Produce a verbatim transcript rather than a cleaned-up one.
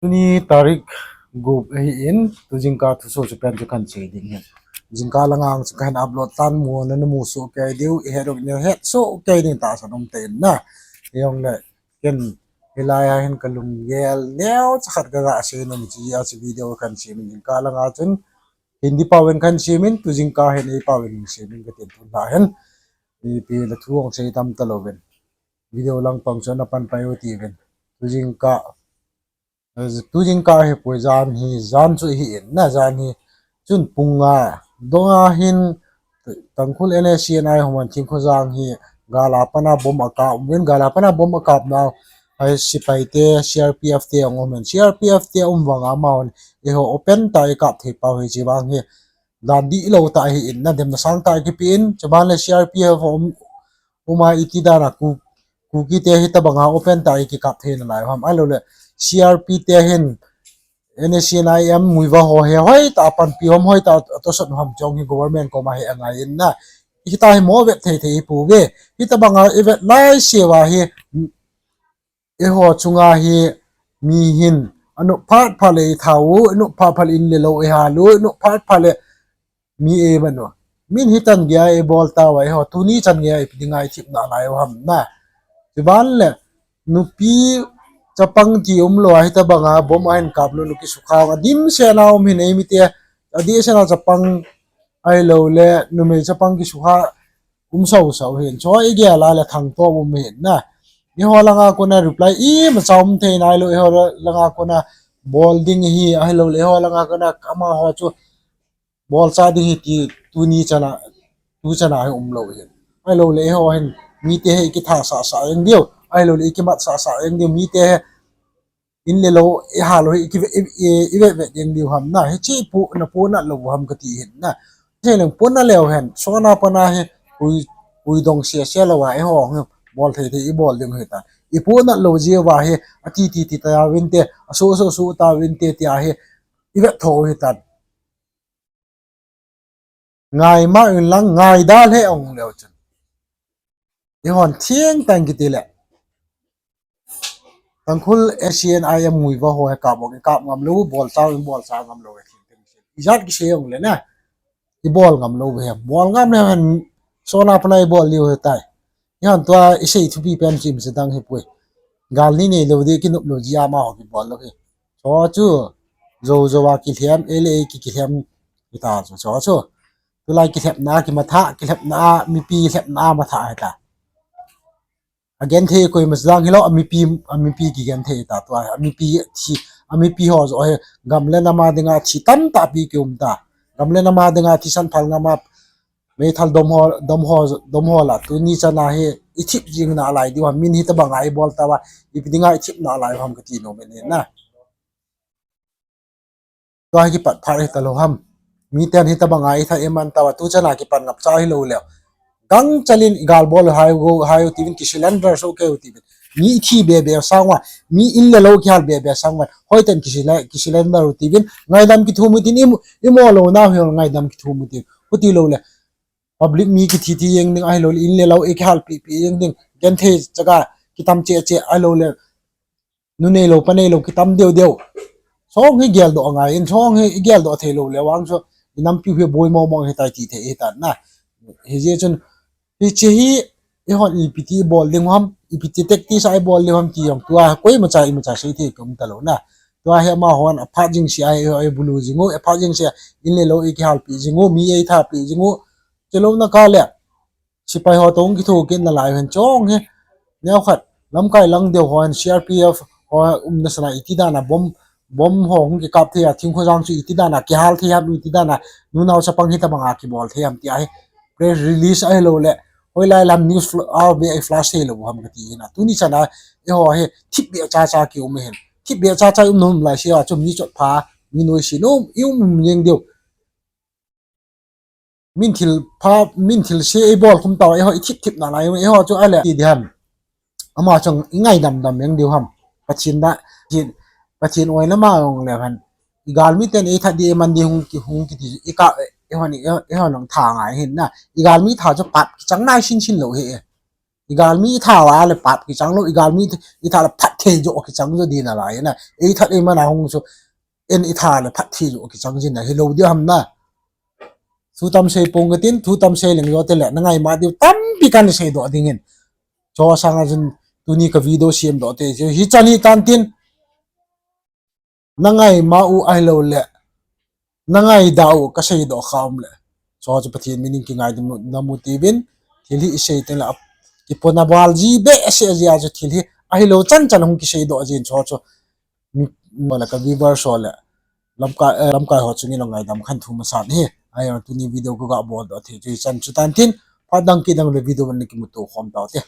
Tuni tarik gup ahin, tu jingkah thusoh chu pen chu kahin sei ding ahin. Jingkah langa chu kahin upload tan, mu na namu soh kei diu, ihet u nahet soh kei ding tahsan um tah in na. Hijongle ken hilai a hin kalunggel neocha khat kaga sei nom chu, hiche video kahin sem in, jingkah langa chun Hindi paovin kahin sem in, tu jingkah hin Eipao vin sem in kati, tulai hin ipi le thu hung sei tam talouvin, video lang pang chu ana pan pai u tivin. Tu jingkah, tu jingkah hi poi, jan hi, jan chu hi in na, jan hi chun pung nga donga hin Tangkhul N S C N I hon Thingkhojang hi gal a pana bomb akap uvin, gal a pana bomb akap nau hi sepai te, C R P F te ahung um in, C R P F te aum vanga amahon eiho open tah a ikap thei pau hi, hiche vang hi dan dihlou tah hi in na, demna sangtah kipe in, chuban le C R P F um, um a iti dan a Ku, Kuki te hitabanga open tah a ikikap thei nalai u ham, ahilouleh C R P te hin N S C N I M Muivah ho hi hoitah a panpi u ham, hoitah a tosot u ham, chong hi government koma hi angai in na. Hitia hi mo vet thei thei ipouve. Hitabanga ivet laiseuva hi eiho chunga hi mi hin anop phat phat le itha u, anop phat phat le in le lou ihal u, anop phat phat le mi eiman u. Min hitan geiya eibol tauva, eiho tuni chan geiya ipi dinga ithip nalai u ham na. Chuban le nupi chapang ti umlou a hitabanga bomb ahin kap lou u kisukha u adimset na um hin, eimite adihset na chapang ahilouleh numei chapang kisukha um sausau hin, chu igel a le thangto um hin na. Eiho langa kona reply imacha um thei nailou, eiho langa kona bol ding hi ahilouleh eiho langa kona amaho chu bolcha ding hi ti tuni chana, tu chana hi umlou hin. Ahilouleh eiho hin mite hi ikithasah sah jeng diu, ahilouleh ikimatsah sah jeng diu, mite hi in le lou ihal u hi iki, i, i, ivet vet jeng diu ham na. Hiche ipoh, napohnat lou u ham kati hin na. Hiche leng pohnat leu hen, sona pana hi hui, huidong sese louva eiho hi bol thei thei ibol ding hitan. Ipohnat lou jeh uva hi ati ti ti tauvinte, asoh soh soh tauvinte tia hi ivet tho u hitan. Ngaima inlang ngaida lheh ong leu chun, eihon thengtah in kiti le, Tangkhul S C N I M Muivah ho hi kap ong ikap ngam lou, bolcha ong bolcha ngam lou, thengtah in ijat kisei ong le na, ibol ngam lou ve, bol ngam le hen, sona pana ibol diu hitai. Eihon tua isei thupi pen chu imacha dang hipoi. Gal ni neilou ding, kinop lou jeh a amaho kibol lou hi. Chu chu, jou jou a kilhem, ei le ei ki, kilhem hita chu, chu chu. Tulai kilhepna kimatha, kilhepna, mipi lhepna matha hita. Agenthei koima jang hilou, amipi, amipi kigenthei ta tua, amipi thi, amipi ho joh hi, gam le nam a dinga thi tamtah pi kium ta. Gam le nam a dinga thisan phal ngam a, meithal dom ho, dom ho, dom ho la, tuni chana hi, ithip jing nalai diu ham, min hitabanga ibol tauva, ipi dinga ithip nalai u ham kati nom in na. Tua hi kipat phat hitalou ham. Miten hitabanga itha iman tauva, tu chana kipan ngapcha hilou leu, gangchel in igal bol u hai u, hai u tiuvin, kisurrender soh kei u tiuvin. Mi ithi be be sang uva, mi in le lou kihal be be sang uva, hoiten kisurre-, kisurrender u tiuvin, ngaidam kithum u tin, i, imo lounau hi ngaidam kithum u tin. Hiti lou le, public mi kithi thi jeng ding, ahilouleh in le lou ikihalpi pi jeng ding, genthei chaga kitam cheh cheh, ahilouleh nu neilou pa neilou kitam deu deu. Chong hi geldoh angai in, chong hi igeldoh theilou le vang chu, inampiu hi boi mong mong hitai ti thei hitan na. Hijeh chun, hiche hi eihon ipi ti ibol ding u ham, ipi ti tactics a ibol ding u ham ti jong tua koimacha imacha sei thei kium talou na. Tua hi amahon aphat jing seh a, eibulu jing u, aphat jing seh a, in le lou ikihalpi jing u, mi eithapi jing u. Chulou na kah le, sepai ho toh kitho kit nalai u hen, chong hi, neokhat lamkai lang deu hon C R P F ho umna sana iti dan a bomb, bomb ho hung kikap thei a, Thingkhojang chu iti dan a kihal thei ham, iti dan a nunao chapang hitabanga kibol thei ham tia hi press release ahilouleh hoilai lam news fl-, a be a flash theilou ham kati hina. Tuni chana eiho hi thipbeh chacha kium hin. Thipbeh chacha ium nom laisea chu mi chotpha, mi noise nom, ium jeng diu. Min thilpha, min thilse eibol khum tauva, eiho ithip thip nalai u, eiho chu ahile ti ding ham. Ama chun ingaidam dam jeng diu ham. Pathen da, Pathen, Pathen oilama jong leu hen, igalmi ten eithat ding, eiman ding hung ki, hung kiti, ika, eihon, eihon jong tha ngai hin na. Igalmi tha chu phat kichang nai sin sin lou hi e. Igalmi itha a le pap kichang lou, igalmi itha le phatthei joh kichang jo ding nalai na. Eithat eiman a hung chu, en itha le phatthei joh kichang jin na hilou ding ham na. Thu tam sei pong katin, thu tam sei leng jo teng le nangaima diu tampi kana seidoh dingin. Chu sanga chun tuni ka video semdoh te chu hichan hitan tin. Nangaima u ahilouleh nangaidah u kaseidoh kha um le, chu chu Pathen min in kingaidam u tiuvin, thil hi isei teng le kipona val ji behseh jeh a chu thil hi ahilou chan chan hung kiseidoh jin chu chu mi, le ka viewers ho le lamkai, lamkai ho chungin ngaidam khen thu masan ahi. Ahi, tuni video kaga boldoh thei chu hichan chu tan tin, phat dang kit dang le video ban le kimuto khom tau te.